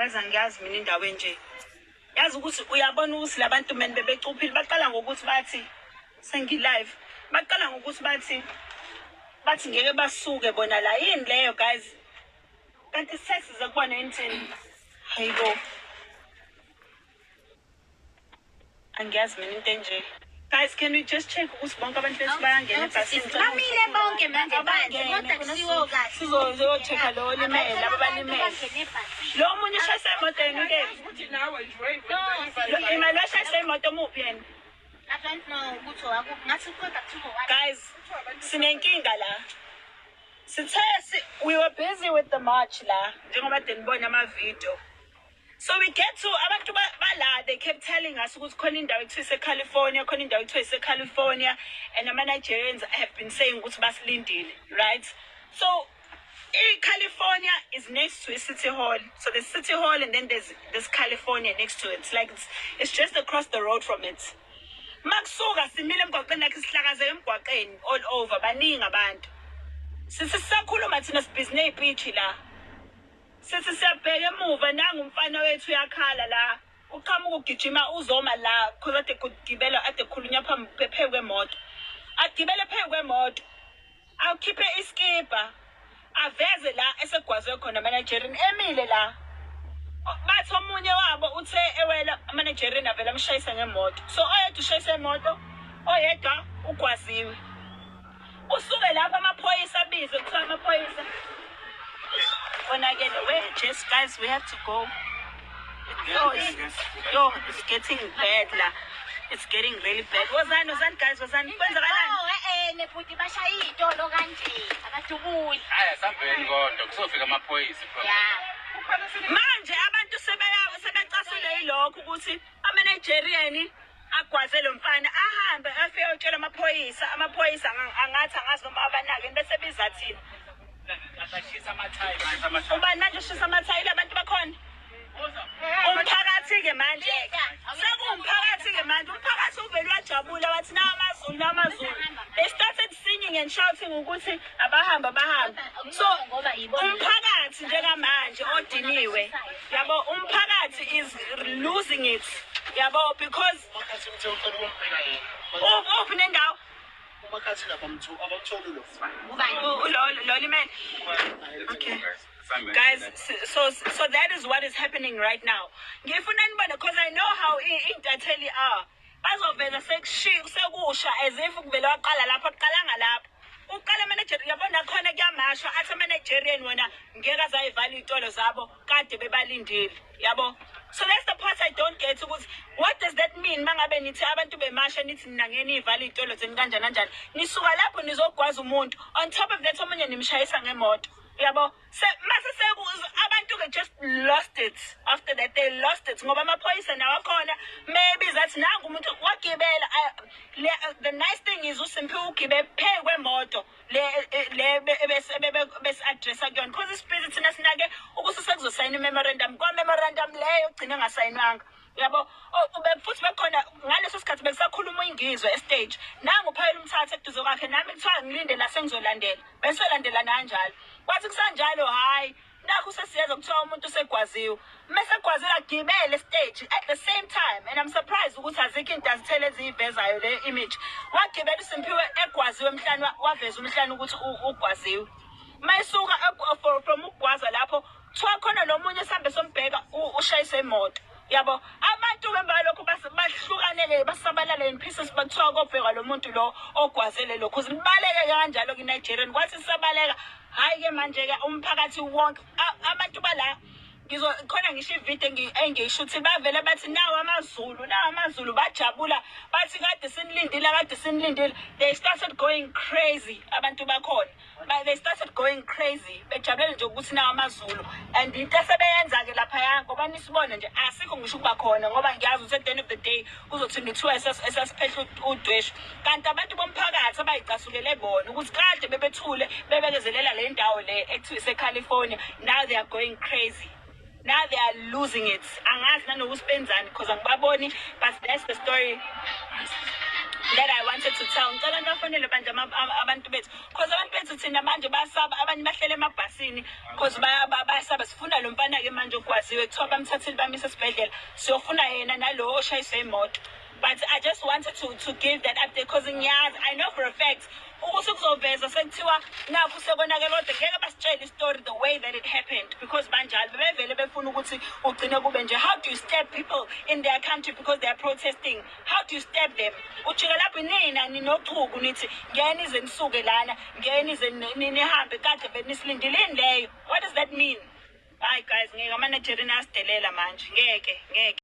Yazi angiyazi mina indawo enje. Yazi ukuthi uyabona ukuthi labantu men bebecuphile baqala ngokuthi bathi sengi-live. Baqala ngokuthi bathi ngeke basuke bona la. Yini leyo guys? Kanti sesize kubona yini thina? Hayibo. Angiyazi mina into enje. Guys, can we just check ukuthi bonke abantu bethu bayangena ebhasini? Bamile bonke manje bandla, kodwa kusiwo kahle. Sizocheck-a lo olimele, laba abalimele. Lo omunye ushayisa imoto yena ke. Imali washayisa imoto muphi yena? I don't know ukuthi wakuphi. Ngathi kodwa kuthiwa wakuphi. Guys, sinenkinga la. Sithe we were busy with the march la, njengoba kade nibona ama-video. So we get to abantu bala, they kept telling us ukuthi khona indawo ekuthiwa ise-California, khona indawo ekuthiwa ise-California, and ama-Nigerians have been saying ukuthi basilindile, right? So i-California is next to a city hall. So there's City Hall and then there's this California next to it. It's like it's just across the road from it. Makusuka simile emgwaqeni like sihlakazeke emgwaqeni all over, baningi abantu. Sithi sisakhuluma thina sibhizi ney'pitshi la. Sithi siyabheka emuva nangu umfana wethu uyakhala la. Uqhamuka ugijima uzoma la cause ade kugibela ade khulunywa phambi phezu kwemoto. Agibele phezu kwemoto. Awukhiphe iskipa. Aveze la esegwazwe khona ama-Nigerian emile la. Bathi omunye wabo uthe ewela ama-Nigerian avela amshayisa ngemoto. So oyedwa ushayisa imoto, oyedwa ugwaziwe. Usuke lapha amaphoyisa abizwe kuthiwa amaphoyisa. Konakele we just guys we have to go. Yo, it's getting bad la. It's getting really bad. Wozani, wozani guys, wozani. Kwenzakalani? Oh, nebhuti bashaya iy'tolo kanje. Abadubuli. Hhayi, asambeni kodwa kuzofika amaphoyisa. Yeah. Manje abantu sebecasule yilokho ukuthi ama-Nigerian agwaze lo mfana ahambe afike ayotshela amaphoyisa, amaphoyisa angathi angazi noma abanake bese biza thina. Ubani manje ushisa amathayi abantu bakhona? Umphakathi-ke manje. Sekuwumphakathi-ke manje. Umphakathi uvele wajabula wathi nawa amaZulu, nawa amaZulu. They started singing and shouting ukuthi abahambe abahambe. So umphakathi njengamanje odiniwe. Yabo umphakathi is losing it. Yabo because uphi nendawo? Lo limele. Okay. Guys, so that is what is happening right now. Ngifuna nibone because I know how intatheli are. Bazoveza sekusha as if kuvele waqala lapha kuqalanga lapho. Uqala manager yabona khona kuyamashwa athi ama Nigerian wona ngeke azayivala izitolo zabo kade bebalindile. Yabo. So that's the part I don't get ukuthi what does that mean mangabe nithi abantu bemasha nithi nina ngeke niyivala izitolo zenu kanjani kanjani. Nisuka lapho nizogwaza umuntu. On top of that omunye nimshayisa ngemoto. Yabo. Mase abantu ke just lost it. After that they lost it ngoba amaphoyisa nawo akhona maybe that nangu umuntu wagibela. The nice thing is uSimphiwe ugibe phe kwemoto le bese addressa kuyona because isibhizi thina sinake ukuthi sekuzosayina i-memorandum kwa memorandum leyo ugcina engasayinwanga. Yabo futhi bekhona ngaleso sikhathi bekusakhuluma ingizwe estage nangu phayela umthatha eduze kwakhe nami kuthiwa ngilinde la sengizolandela besolandela kanjalo kwathi kusanjalo hayi nakho sesiyeza kuthiwa umuntu usegwaziwe mase egwaziwe agibele stage at the same time and I'm surprised ukuthi azikho into azithele eziyivezayo le image wagibela uSimphiwe egwaziwe emhlane waveza umhlane ukuthi ugwaziwe mayisuka from ukugwaza lapho kuthiwa khona nomunye sihambe sombheka ushayise imoto. Yabo abantu ke lokho bahlukanele basabalale in pieces bathiwa kobhekwa lo muntu lo ogwazele lokho zibaleke kanjalo ke Nigerian kwathi sisabaleka hayi ke manje ke umphakathi wonke abantu bala ngizo khona ngisho ivideo engiyishuthi bavele bathi nawo amaZulu nawo amaZulu bajabula bathi kade sinilindile kade sinilindile. They started going crazy abantu bakhona. They started going crazy bejabulele nje ukuthi nawo amaZulu and into esebeyenza ke lapha ngoba nisibone nje asikho ngisho ukuba khona ngoba ngiyazi ukuthi at the end of the day kuzothi nithiwa esasiphehla udweshu kanti abantu bomphakathi abayicasukele bona ukuthi kade bebethule bebekezelela le ndawo le ekuthiwa iseCalifornia. Now they are going crazy. Now they are losing it. Angazi nanokuthi benzani because angibaboni, but that's the story. that I wanted to tell. Ngicela nibafonele bandla abantu bethu, 'cause abantu bethu thina manje basaba, abanye bahlele emabhasini 'cause bayasaba. Sifuna lo mfana-ke manje ogwaziwe, kuthiwa bamthathile bamisa esibhedlela, siyofuna yena nalo oshayiswe imoto. But I just wanted to give that update because ngiyazi, I know for a fact ukuthi kuzoveza sekuthiwa nakhu sekonakele, kodwa ngeke basitshele i-story the way that it happened, because banjalo, bebevele befuna ukuthi ugcine kube nje. How do you stab people in their country because they are protesting? How do you stab them? Ujike lapho nina ninochuku, nithi ngeke nize nisuke lana, ngeke nize nihambe, kade benisilindileni leyo. What does that mean? Hayi guys, ngeke, ama-Nigerian ayasidelela manje, ngeke, ngeke.